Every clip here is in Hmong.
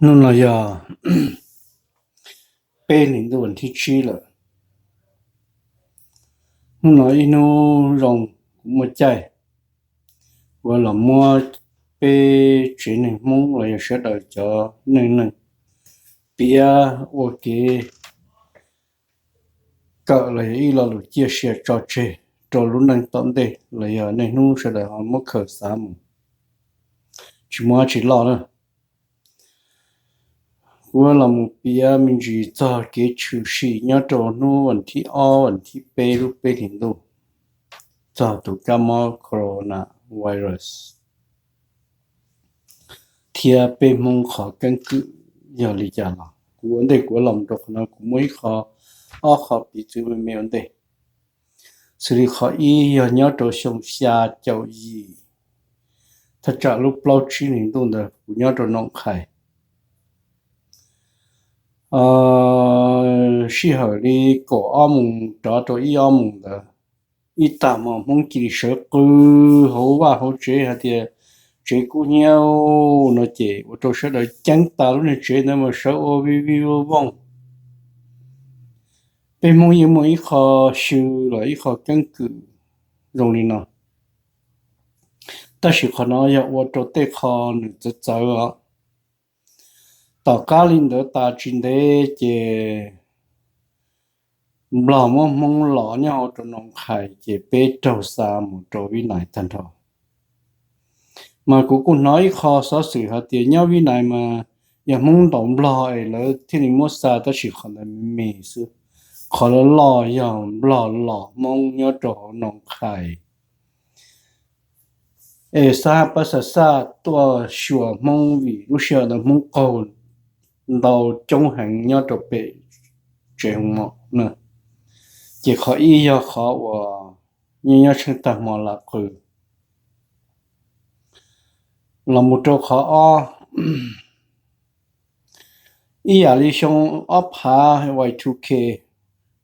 Hnub no yog peb hlis ntuj vas thib tsib lawm. Hnub no ib hnub zoo, kuv muaj caij, kuv los muab peb tsev neeg Hmoob los yog sawv daws cov neej neeg piav ua kev kawm los yog ib lo lus ciaj sia tso tseg rau lub neej tom ntej los yog niaj hnub sawv daws ho muab khaws xav mus, tsis muaj dab tsi loj na. Kuv los mus piav me ntsis txog kev tshwm sim nyob rau hnub vas thib ob vas thib peb lub peb hlis ntuj txog tus kab mob coronavirus thiab peb Hmoob qhov keeb kwm yog li cas los. Kuv ua ntej kuv los mus rau qhov no kuv muaj ib qho, ob qho piv txwv me me ua ntej. Xws li qhov ib yog nyob rau xyoo xya caum yim, thaj tsam lub plaub tsib hlis ntuj ntawd kuv nyob rau Noom Qhais. Sij hawm li kaum ob moos rov rau ib ob moos ntawd, ib tag hmo Hmoob cia li sawv qw hauv vaj hauv tsev hais tias tsev kub hnyiab no ces ua rau sawv daws ceeb tas lub niag tsev ntawd mas sawv ua vij vij vooj vooj. Peb Hmoob yeej muaj ib qho xyw los ib qho keeb kwm zoo li no, tab sis qhov no yog ua rau tej qho nws txawv txawv os. Tom qab li ntawd tas tsis ntev ces Nplog muab Hmoob los nyob hauv rau Noom Qhais ces peb raug xa mus rau Vib Nais tag nrho. Mas kuv kuj hnov ib qho xov xwm hais tias nyob Vib Nais mas yog Hmoob ntaus Nplog es lawv thiaj li muab xa, tab sis qhov ntawd me me xwb. Qhov loj loj yog Nplog los Hmoob nyob rau hauv Noom Qhais es xab pab xa xaj tuaj xyuas Hmoob vim lub sij hawm ntawd Hmoob qaug ntau coob heev nyob rau pem tsev hoo mom na. Ces qhov ib yog qhov uas nyob nyob tsheej tag hmo lam qw. Los mus rau qhov ob, ib yam li xyoo ob phav Y two K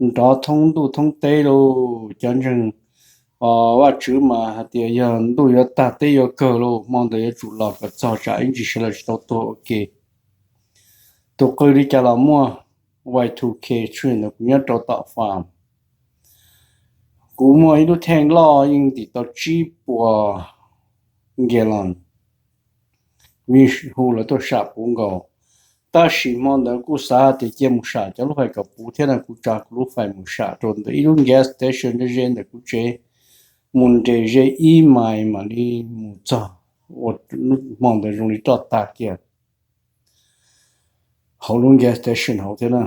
nrov thoob ntuj thoob teb lauj, cov ntseeg Vajtswv mas hais tias yog ntuj yuav tag teb yuav kawg lauj, hmo ntawd yuav tsum los kom txog tsam ib ntsis sawv daws tsis tau tuag ua ke. Tus qw li cas los muaj. Y two K trend ntawd kuv nyob rau tom farm, kuv muaj ib lub theej loj yeej ntim tau tsib puas gallon, kuv yeej hu lawv tuaj sam puv nkaus. Tab sis hmo ntawd kuj xav tias cia mus sam cov lub fais kom puv thiab no, kuv tsa kuv lub fais mus sam rau ntawm ib lub gas station ze ze ntawm kuv tsev, mus nres ze ib mais mam li mus txog, ua hmo ntawd zoo li roj tag kiag hauv lub gas station hauv thiab na.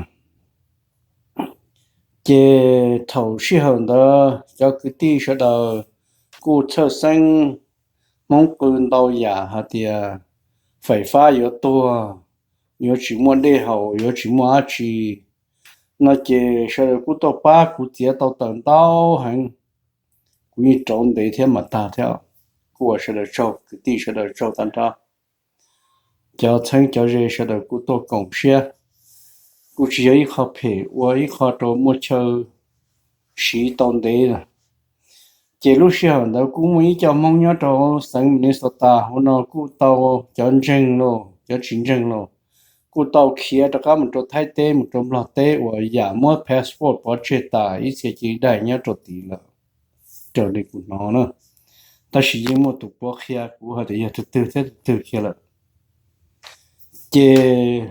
Ces thaum sij hawm ntawd cov kwv tij sawv daws kuj txhawj xeeb, Hmoob qw ntau yam hais tias fais fab yuav tuag, yuav tsis muaj dej haus, yuav tsis muaj dab tsi no ces sawv daws kuj tuaj pab kuv txiav tau taws ntau heev. Kuv yeej rauv ntev thiab mam tag thiab, kuj ua sawv daws tsaug, kwv tij sawv daws tsaug tag nrho. Cov txheeb cov ze sawv daws kuj tuaj koom siab, kuj tsis yog ib qho phem, ua ib qho rau muaj chaw siv tau ntev lawm. Ces lub sij hawm ntawd kuj muaj ib co Hmoob nyob rau xeev Minnesota hauv no kuj tau, cov ntseeg los cov tsis ntseeg los, kuj tau khiav rov qab mus rau Thaib teb mus rau Nplog teb uas yam muab passport pov tseg tas ib txhia cia li daig nyob rau tid lawm, raws li kuv hnov na. Tab sis yeej muaj tus puav qhia kuv hais tias yog tus twg thiab tus twg kiag lawm. Ces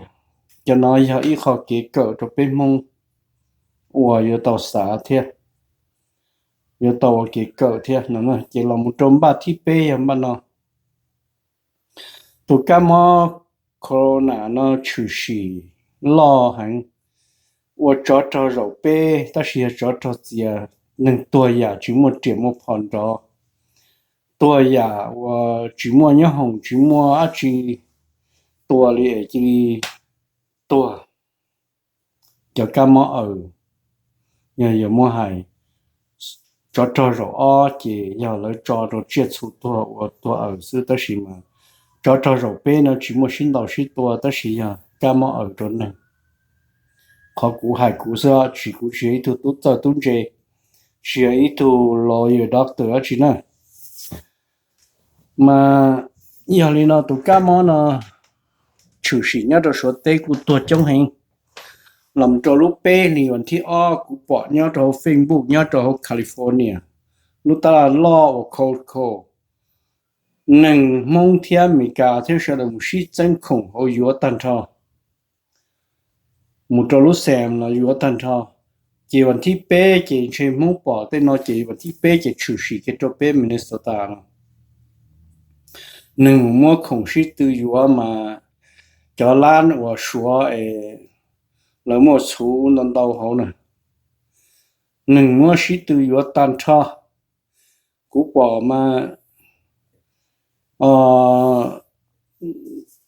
cov no yog ib qho kev kawm rau peb Hmoob uas yuav tau xav thiab, yuav tau ua kev kawm thiab no. Ces los mus rau npaj thib peb yog npaj no. Tus kab mob corona no tshwm sim loj heev, ua tsov rog zaum peb, tab sis yog tsov rog txias, neeg tuag yam tsis muaj riam muaj phom nrov, tuag yam uas tsis muaj nyob hoom tsis muaj dab tsi tua li es cia li tuag. Cov kab mob aws, yog yuav muab hais, tsov rog zaum ob ces yog lawv tso rau tsiaj txhu tuag ua tuag aws xwb, tab sis mas tsov rog zaum peb no tsis muaj sib ntaus sib tua, tab sis yog kab mob aws rau neeg. Qhov kuv hais kuv xwb, tsis, kuv tsis yog ib tug tub txawj tub ntse, tsis yog ib tug lawyer doctor dab tsi na. Mas yog li no tus kab mob no tshwm sim nyob rau Suav teb kuj tuag coob heev. Los mus rau lub peb hlis vas thib ob kuv pom nyob rau hauv Facebook nyob rau hauv California, lub tab laj loj uas Cold Cold, neeg Hmoob thiab Amelikas thiab sawv daws mus sib txeeb khoom hauv yuav tag nrho, mus rau lub Sam los yuav tag nrho. Ces vas thib peb ces ntshe Hmoob pom tej no ces vas thib peb ces tshwm sim kiag rau peb Minnesota no. Neeg mus muab khoom sib tw yuav mas cov lab uas Suav es lawv muaj txhuv ntau ntau hauv na, neeg muab sib tw yuav tag nrho. Kuv pom mas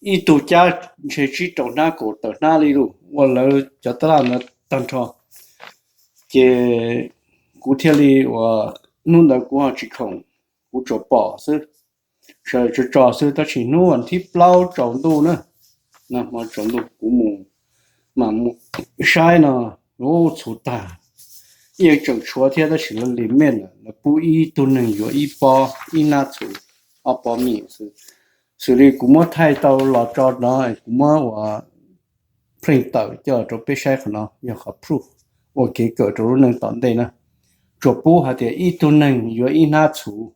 ib tug cab ntshe tsib rau hnab kaum tawm hnab li lus ua lawv cov tab laj ntawd tag nrho. Ces kuv thiaj li uas hnub ntawd kuv ho tsis khoom, kuv tsuas pom xwb, sawv daws tso tso xwb. Tab sis hnub vas thib plaub tsaus ntuj na, hmo tsaus ntuj kuv mus, mam mus saib no, txhuv tag, yeej tseem tshuav thiab tab sis lawv limit lawm, lawv pub ib tug neeg yuav ib pob, ib hnab txhuv, ob pob mij xwb. Xws li kuv muab thaij tau los tso no, kuv muab ua print tawm coj rau peb saib qhov no yog qhov proof ua kev kawm rau lub neej tom ntej na. Tsuas pub hais tias ib tug neeg yuav ib hnab txhuv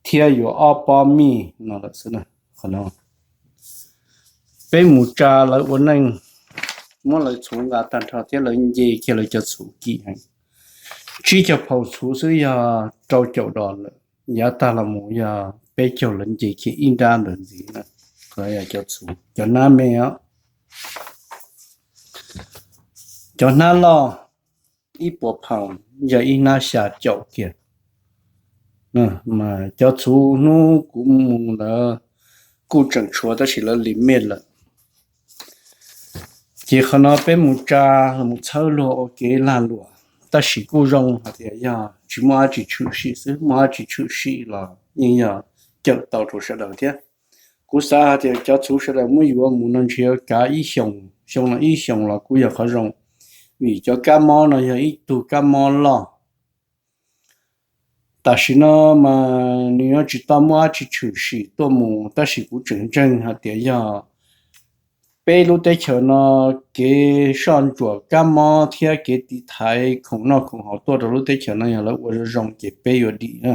thiab yuav ob pob mij no lawm xwb. Qhov no peb mus tsa lawv ua neej, muab lawv txhuv nqa tag nrho thiab lawv nce kiag lawv cov txhuv kim heev. Tsib caug phaus txhuv xwb yog rau caum dos lawm, yav tag los mus yog peb caug, lawv nce kiag ib nrab ntawd ntxiv na. Qhov cov txhuv, cov hnab me os, cov hnab loj ib puas phaus yog ib hnab xya caum kiag. Mas cov txhuv hnub kuv mus ntawd kuj tseem tshuav tab sis lawv limit lawm. Ces qhov no peb mus tsa los mus txhawb luag ua kev lag luam, tab sis kuj zoo hais tias yog tsis muaj dab tsi tshwm sim xwb, muaj dab tsi tshwm sim los yeej yog cawm tau rau sawv daws thiab. Kuv xav hais tias cov txhuv sawv daws muab yuav mus no ntshe yuav kav ib xyoos, xyoo no ib xyoos los kuj yog qhov zoo, vim cov kab mob no yog ib tug kab mob loj. Tam sim no mas nws yuav tsis tau muaj dab tsi tshwm sim tuaj mus, tab sis kuv tseem ntseeg hais tias yog peb lub teb chaws no kev soj ntsuam kab mob thiab kev tiv thaiv khoom noj khoom haus tuaj rau lub teb chaws no yog lawv ua zoo zoo ces peb yuav dim na.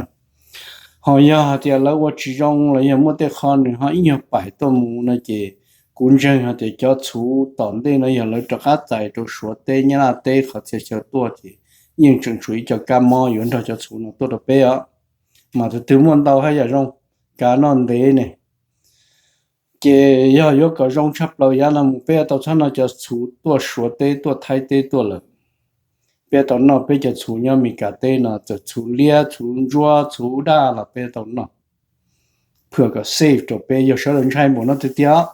Ho yog hais tias lawv ua tsis zoo los yog muaj tej qho nws ho ib nyuag pais tuaj mus no ces kuv ntseeg hais tias cov txhuv tom ntej no yog lawv rov qab txais rau Suav teb Nyab Laj teb qhov txhia chaw tuaj ces yeej tseem tshuav ib co kab mob yuav nrog cov txhuv no tuaj rau peb os. Mas tus twg muaj ntau haj yam zoo, kav noj ntev ne. Ces yog yuav kom zoo tshaj plaws yav no mus peb tau txhob noj cov txhuv tuaj Suav teb tuaj Thaib teb tuaj lawm. Peb tau noj peb cov txhuv nyob Amelikas teb no, txawm txhuv liab txhuv ntsuab txhuv daj los peb tau noj, phwam kom safe rau peb. Yog sawv daws ntshai npaum no tiag tiag,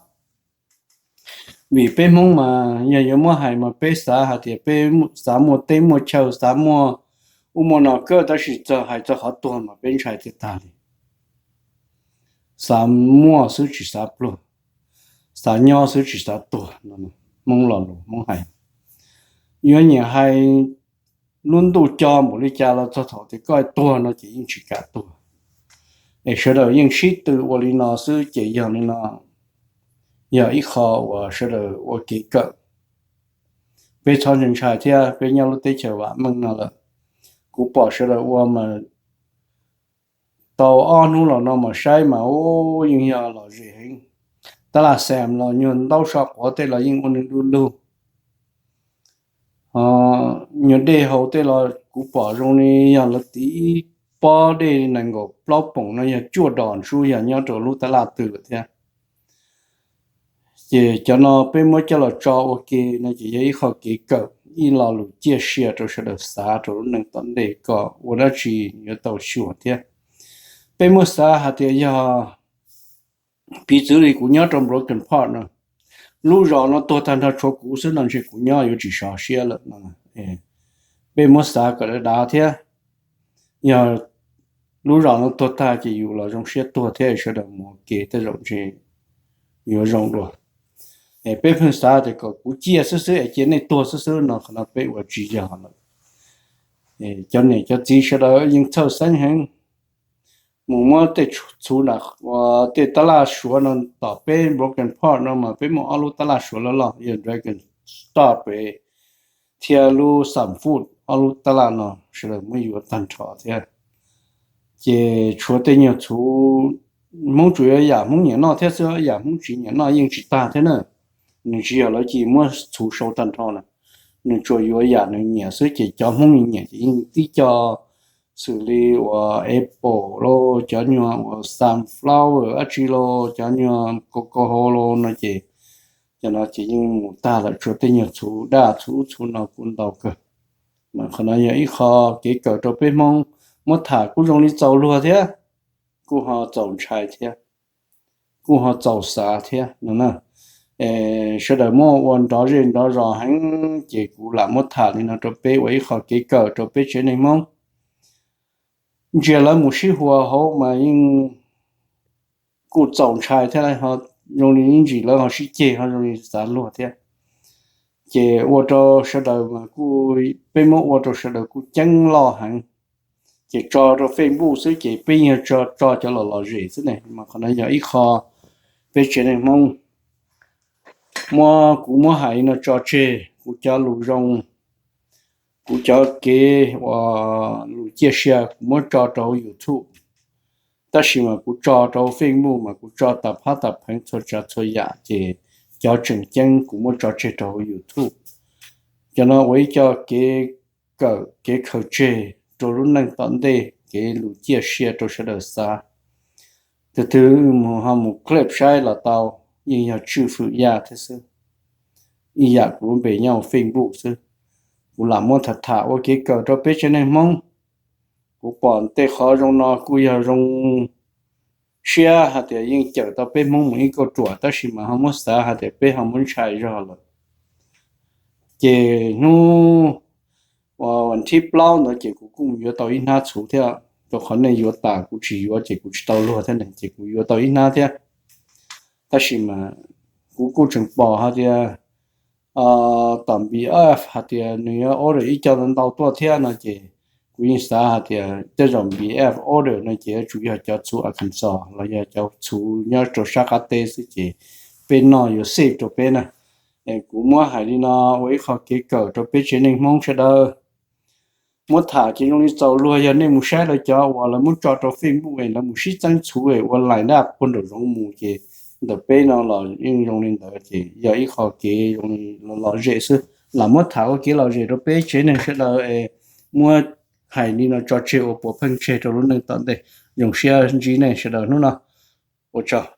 vim peb Hmoob mas yog yuav muab hais mas peb xav hais tias peb xav muaj teb muaj chaw, xav muaj ub muaj no kawg, tab sis txog hais txog qhov tuag mas peb ntshai tiag tag li. Xav muaj xwb tsis xav pluag, xav nyob xwb tsis xav tuag no. Hmoob lo lus Hmoob hais, yuav nyiam hais lub ntuj co npaum li cas los txog thaum tias koj tuag no ces yeej tsis kam tuag. Es sawv daws yeej sib tw ua li no xwb ces yog li no, yog ib qho uas sawv daws ua kev kawm. Peb txhob ntshai ntshai thiab, peb nyob lub teb chaws vam meej no lawm. Kuv pom sawv daws ua mas tau ob hnub los no mas saib mas ub yeej yog lom zem heev. Tab laj Xam los nyuag ntaub so quav tej los yeej ua nws du lug. Nyuag dej haus tej los kuv pom zoo li yog lawv tiv ib pob dej nees nkaum plaub poom no yog cuaj dos ntsuj yog nyob rau lub tab laj twg lawm thiab. Ces cov no peb muab coj los tso ua ke no ces yog ib qho kev kawm, ib lo lus ciaj sia rau sawv daws xav rau lub neej tom ntej kom ua dab tsi yuav tau xyuas thiab. Peb muab xav hais tias yog piv txwv li kuv nyob rau Brooklyn Park no, lub zos no tuag tag nrho tshuav kuv xwb no ntshe kuv nyob yuav tsis sov siab lawm no. Peb muab xav kom dav dav thiab, yog lub zos no tuag tag ces yus los zoo siab tuag thiab sawv daws mus ua ke tej zaum ntshe yuav zoo dua. Es peb pheej xav tias kom kuv ciaj xwb xwb es cia nej tuag xwb xwb no, qhov no peb ua tsis yog lawm. Cov niam cov txiv sawv daws yeej txhawj xeeb heev. mus muab tej txhuv, tej tab laj suav no tom peb Bronx Park no mas peb muaj ob lub tab laj suav loj loj yog Dragon Star pem thiab lub Sam Food, ob lub tab laj no sawv daws muab yuav tag nrho thiab. Ces tshuav tej nyuag txhuv, Hmoob tsuas yuav yam Hmoob nyiam noj thiab xwb, yam Hmoob tsis nyiam noj yeej tsis tag thiab na. Nws tsis yog lawv cia muab txhuv sau tag nrho na, nws tsuas yuav yam nws nyiam xwb. Ces cov Hmoob nyiam ces yeej tib co xws li uas apple los, cov nyuag uas sunflower dab tsi los, cov nyuag coco hau los no ces, cov no ces yeej mus tag lawm, tshuav tej nyuag txhuv daj txhuv ub txhuv no kuj ntau kawg. Mas qhov no yog ib qho kev kawm rau peb Hmoob muab tham kuj zoo li txaus luag thiab, kuj ho txaus ntshai thiab, kuj ho txaus xav thiab no. Sawv daws muab ua nrov zej nrov zos heev, ces kuv lam muab tham li no rau peb ua ib qho kev kawm rau peb tsev neeg Hmoob. Ntsia lawv mus sib huas hauv mas yeej kuj txaus ntshai thiab, zoo li ib ntsis lawv ho sib ceg ho zoo li xav luag thiab. Ces ua rau sawv daws mas kuj, peb muab ua rau sawv daws kuj ceeb loj heev. Ces tso rau Facebook xwb ces peb yeej tso cov lom lom zem xwb ne. Mas qhov no yog ib qho peb tsev neeg Hmoob muab, kuv muab hais li no tso tseg kuv cov lus zoo, kuv cov kev uas lus ciaj sia kuv muab tso rau hauv YouTube, tab sis mas kuv tso rau hauv Facebook mas kuv tso tas phab tas pheev txhua tsav txhua yam ces cov tseem ceeb kuv muab tso tseg rau hauv YouTube. Cov no ua ib co kev kawm kev khaws tseg rau lub neej tom ntej, kev lus ciaj sia rau sawv daws xav. Tus twg mus ho mus clip saib los tau, yeej yog tswj fwm yaj thiab xwb. Ib yam kuv lub npe nyob hauv Facebook xwb. Kuv lam muab tham tham ua kev kawm rau peb tsev neeg Hmoob. Kuv pom tej qhov zoo no kuj yog zoo siab hais tias yeej cawm tau peb Hmoob mus ib kauj ruam, tab sis mas ho muab xav hais tias peb ho muab ntshai zog lawm. Ces hnub uas thib plaub ntawd ces kuv kuj mus yuav tau ib hnab txhuv thiab, rau qhov nej yuav tas kuv tsis yuav ces kuv tsis tau luag thiab ne, ces kuv yuav tau ib hnab thiab. Tab sis mas kuv kuj tseem pom hais tias tom BF hais tias nws yuav order ib co ntau ntau tuaj thiab no ces kuv yeej xav hais tias tej zaum BF order no ces yuav tsum yog cov txhuv Arkansas los yog cov txhuv nyob rau sab qab teb xwb ces peb noj yuav safe rau peb na. Kuv muab hais li no ua ib qho kev kawm rau peb tsev neeg Hmoob sawv daws. Muab tham ces zoo li txaus luag, yog nej mus saib lawv cov uas lawv muab tso rau Facebook es lawv mus sib txeeb txhuv es ua line up puag nraum zoov mus ces ntawm peb no los yeej zoo li ntawd ces yog ib qho kev zoo li lom zem xwb. Lam muab tham ua kev lom zem rau peb tsev neeg sawv daws es muab hais li no tso tseg ua puav pheej tseg rau lub neej tom ntej. Zoo siab ntsib nej sawv daws hnub no. Ua tsaug.